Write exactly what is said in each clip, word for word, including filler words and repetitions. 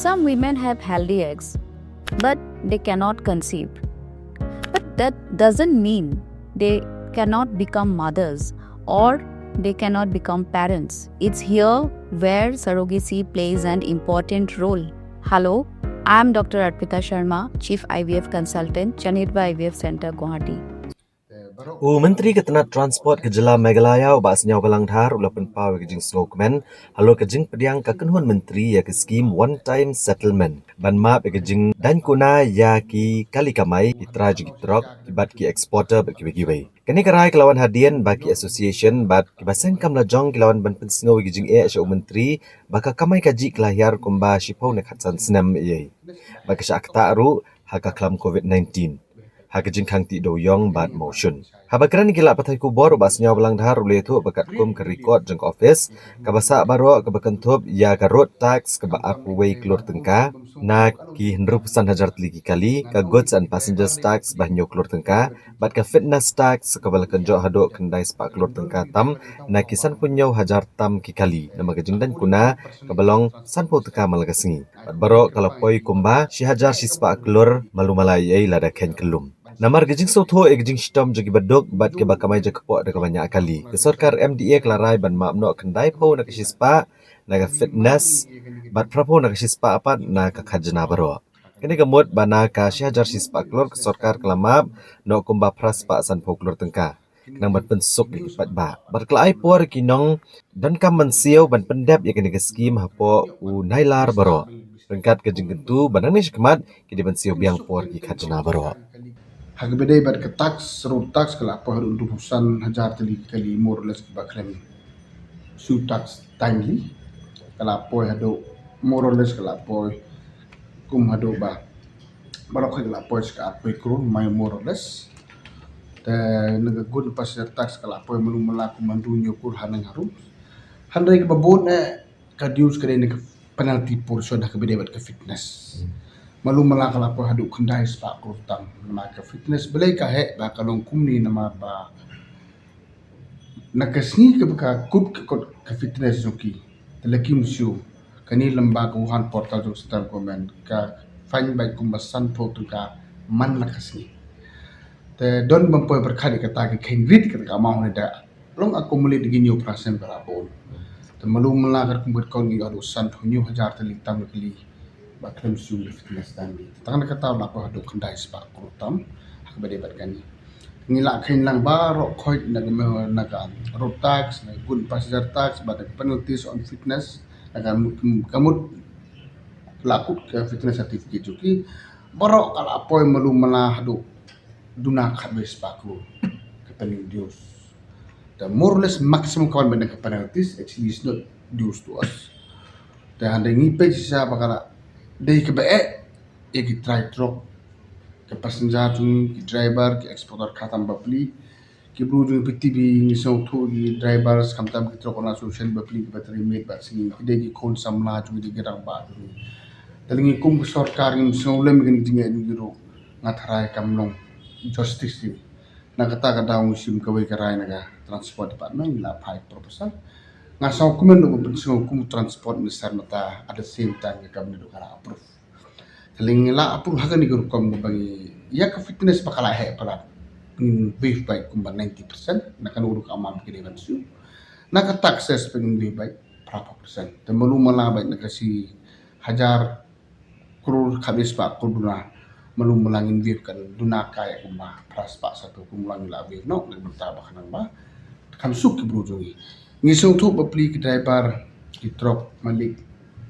Some women have healthy eggs, but they cannot conceive. But that doesn't mean they cannot become mothers or they cannot become parents. It's here where surrogacy plays an important role. Hello, I'm Doctor Arpita Sharma, Chief I V F Consultant, Chanirba I V F Center, Guwahati. U Myntri ka tnat Transport ka jylla Meghalaya, u Bah Sniawbhalang Dhar, u la pynpaw ïa ka jingsngewkmen halor ka jingpdiang ka kynhun myntri ïa ka skim One Time Settlement ban map ïa ka jingdaiñ kuna ïa ki kali kamai, ki trai jong ki trok, ki bad ki exporter bad kiwei kiwei. Kane ka rai ka la wan hadien ba ki association bad kiba seng kam lajong ki la wan ban pynsngew ïa ka jingeh sha u myntri ba ka kamai kajih ka la hiar kumba shiphew ne khatsan snem ïa. Bad ka shah ktah ruh ha ka khlam covid nineteen, ha ka jingkhang tih dewïong bad mawshun. Haba kren ïa ki lad pathai khubor, u Bah Sniawbhalang Dhar u la ïathuh ba katkum ka record jong ka office, kaba sah baroh kaba kynthup ïa ka road tax kaba arphew wei klur tyngka na ki hynriewphew san hajar tylli ki kali, ka goods and passengers tax ba hynñiew klur tyngka, bad ka fitness tax kaba la kynjoh haduh khyndai spah klur tyngka tam na ki sanphew hynñiew hajar tam ki kali, namar ka jingdaiñ kuna kaba long sanphew tyngka man la ka sngi. Bad baroh ka la poi kumba shi hajar shi spah klur, malu mala ei ei lada kheiñ kyllum. Namar ka jingsngewthuh ïa ka jingshitom jong kiba duk bad kiba kamai jakpoh da kaba ñiah kali, ka sorkar M D A ka la rai ban map noh khyndaiphew na ka shi spah na ka fitness bad phraphew na ka shi spah pat na ka khajna baroh. Kane ka mut ba na ka shi hajar shi spah klur ka sorkar ka la map noh kumba phra spah sanphew klur tyngka, khnang ban pynsuk ïa ki paidbah. Bad ka la ai por ïa ki nongdonkam ban siew ban pyndep ïa kane ka skim hapoh u Nailar baroh, ryngkat ka jingkyntu ba nangne shakhmat ki dei ban siew biang por ki khajna baroh. Ha kaba ïadei bad ka tax, road tax, ka la poi haduh hynriewphew san hajar tylli ki kali, more or less, kiba khlem siew tax timely. Ka la poi haduh, more or less, ka la poi kum haduh ba, baroh ka la poi sa ka arphew klur, mai, more or less. Te na ka goods passenger tax ka la poi malu mala kum hynriew klur ha neng harum. Hynrei kaba bun eh ka dues ka dei na ka penalty portion ha kaba ïadei bad ka fitness. Malu mala ka la poi haduh khyndai spah klur tam. Namar ka fitness balei ka heh ba ka long kumne, namar ba na ka sngi kaba ka kut ka kot ka fitness jong ki, te la kim siew, kane lyngba ka Wuhan portal jong central government, ka fine beit kumba sanphew tyngka man la ka sngi. Te don ban poi pyrkhat ïa kata, ka kheiñ rit kata ka amount ne da long accumulate ïa ki hynñiew percent ba la bun. Te malu mala katkum ka record ngi ïoh haduh sanphew hynñiew hajar tylli tam ki kali ba khlem siew ïa fitness timely. Tang na kata la poi haduh khyndai spah klur tam ha kaba ïadei bad kane. Ngi la kheiñ lang baroh khoit, na ka me-, na ka road tax, na ka goods passenger tax, bad na ka penalties on fitness, na ka mut, ka mut la kut ka fitness certificate jong ki, baroh ka la poi malu mala haduh duna khatwei spah klur ka pending dues. The more or less maximum ka wan bad na ka penalties, actually is not dues to us. Te hynrei ngi peit shisha ba ka la dei kaba eh ïa ki trai trok, ka passenger jong ngi, ki driver, ki exporter, khamtam bapli ki bru jong ngi, P T B, ngi sngewthuh, ki drivers, khamtam ki trok, na station bapli kiba trei miet bad sngi, ki dei ki khun samla jong ngi, ki rangbah jong ngi. Te lei ngi kum ka sorkar ngim sngewlem ïa kane ka jingeh jong ki ruh, nga tharai kam long justice ïa ngi. Na kata ka daw ngi shim kawei ka rai na ka transport department, ngi la phai proposal. Nga sngewkmen ruh ban pynsngew kum u transport minister mynta, at the same time ka cabinet ruh ka la approve. Te lei ngi la approve ha kane ka rukom kaba ngi, ïa ka fitness ba ka la heh palat, ngin waive beit kumba ninety percent na kano ruh ka amount ba ki dei ban siew. Na ka taxes pat ngin waive beit phra phew percent. Te malu mala beit na ka shi hajar klur khatwei spah klur duna, malu mala ngin waive kan duna kai kumba phra spah sanphew klur, malu mala ngi la waive noh na ka bynta ba khnang ba kham suk ki bru jong ngi. Ngi sngewthuh bapli ki driver, ki trok malik,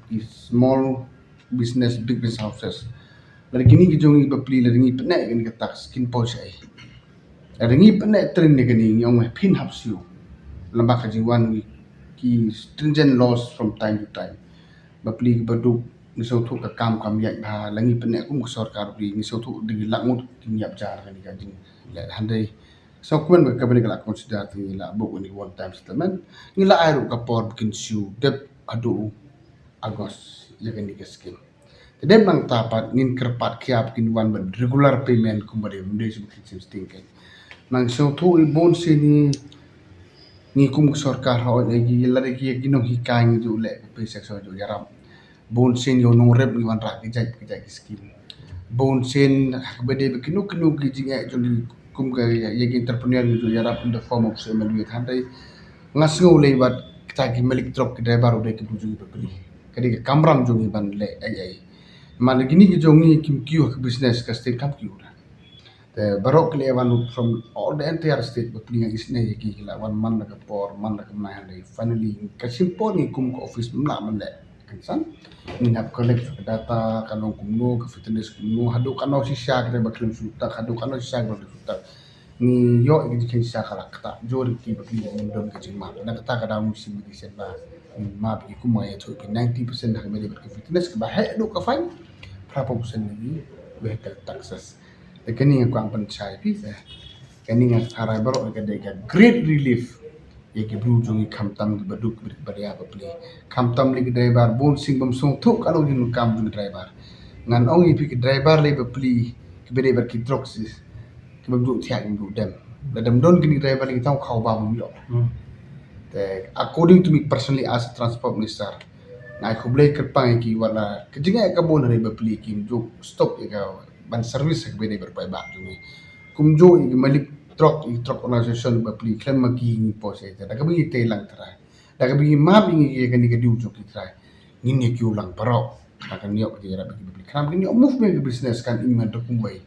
ki small business, big business houses, lada kine ki jong ngi bapli, lada ngi pynneh ïa kane ka tax kin poi shaei? Lada ngi pynneh trei ïa kane, ngi ong phin hap siew. Lada ka jingwan ngi ki stringent laws from time to time. Bapli kiba duk ngi sngewthuh ka kam kam ïaid bha, lada ngi pynneh kum ka sorkar bapli ngi sngewthuh da ki lak ngut kin ïap jar kane ka jingleh. Hynrei sngewkmen ba ka cabinet ka la consider, te ngi la buh kane one time settlement. Ngi la ai ruh ka por ba kin siew dep haduh August ïa kane ka skim. Te dep nangta pat ngin kyrpad khia ba kin wan bad regular payment kumba dei, ym dei shu ba kin shim sting kein. Nang sngewthuh i bun sien ngi kum ka sorkar, ha ïa ki, lada ki, ki nonghikai ngi ju leh ka pay section ju ïarap. Bun sien ïa u nongrep ngi wanrah ki jait ki jait ki skim. Bun sien ha kaba dei ba kino kino ki jingeh jong ngi kum ka ïa, ïa ki entrepreneur ngi ju ïarap in the form of C M L U hynrei nga sngew lei bad kita ki malik truck ki driver u dei ki bru jong ngi bapli. Ka dei ka kamram jong ngi ban leh ei ei. Namar kine ki jong ngi kim kiew ha ka business, ka state kam kiew da. Te baroh ki la wan from all the entire state bapli, nga isynei ïa ki, ki la wan man la ka por man la ka bnai hynrei finally ka shim por ngi kum ka office ym lah ban leh. Kynsan ngi hap collect ka data, ka long kumno, ka fitness kumno, haduh katno shisha kata ba khlem shu tak, haduh katno shisha kata ba khlem shu tak. Ngi ïoh ïa ka jingkheiñ shisha ka la ktah jur ki bapli, ngi don ka jingmap. Na kata ka daw ngi shim ki shet ba ngi map ïa ki, kum nga ïathuh ïa phi, ninety percent ha ka ba dei bad ka fitness, kaba heh haduh ka fine, phra phew percent na ki vehicle taxes. Te kane nga kwah ban shai phi te. Kane nga tharai baroh ka dei ka great relief ïa ki bru jong ngi, khamtam ki baduk bad ki baria bapli. Khamtam lei ki driver bun sien bym sngewthuh ka long jingdonkam jong ki driver. Ngan ong ïa phi, ki driver lei bapli kiba dei bad ki truck shisha, ki bym ju thiah, ki bym ju dem. Lada ym don kine ki driver lei, ki tang khaw ba bym ïoh. Hmm. Te according to me personally as a transport minister, nga ai khublei kyrpang ïa ki, wat la ka jingeh ka bun hynrei bapli kim ju stop ïa ka ban service ha kaba dei bad paidbah jong ngi. Kumjuh ïa ki malik truck, ïa ki truck organization bapli, khlem ma ki ngi poi sha ïa, da kaba ngi tei lang Trai, da kaba ngi map ïa ngi ïa kane ka dei u jong ki Trai, ngin ïa kiew lang baroh. Khnang kan ïoh ka jingïarap ïa ki bapli, khnang kan ïoh move ïa ki business, kan im ha da kumwei.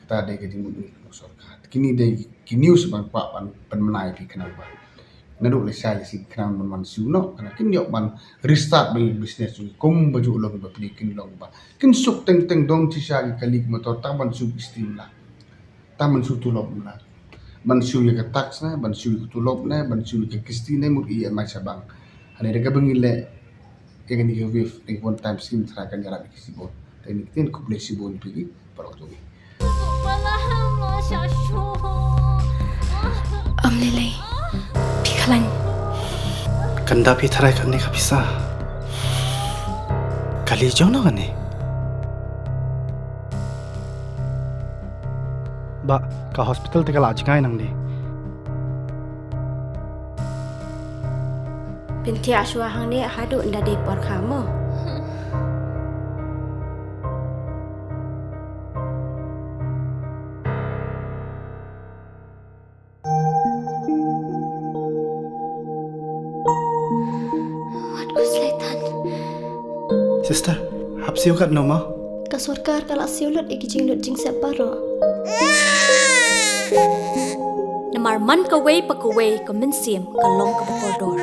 Kata dei ka jingmut ngi kum sorkar. Kine dei ki news ba nga kwah ban pynmynai ïa phi khnang ba naduh lashai lashisien khnang ban wan siew noh, khnang kin ïoh ban restart ba ïa business jong ki, kumba ju long bapli, kin long ba kin suk teng teng, don shisha ki kali ki motor, tang ban siew ki stim la, tang ban siew tulop la, ban siew ïa ka tax ne, ban siew ïa ka tulop ne, ban siew ïa ka kisti ne, mut ïa E M I sha bank. Hynrei da kaba ngi leh ïa kane ka wave, ïa ka one time scheme, Trai kan ïarap ïa ki shibun. Te ngi ktien khublei shibun ïa phi baroh jong ngi. Ym lei lei. Phi khlaiñ. Kan da phi Trai kane ka pisa. Kali jong no kane? Bah, ka hospital te ka la jngai nangne. Pynthiah shuwa hangne haduh ynda dei por kha mo. Wat khuslai than. Sister, hap siew katno mo? Ka sorkar ka la siew lut ïa ki jinglut jingsep baroh. Namar man kawei pa kawei ka mynsiem ka long kaba kordor.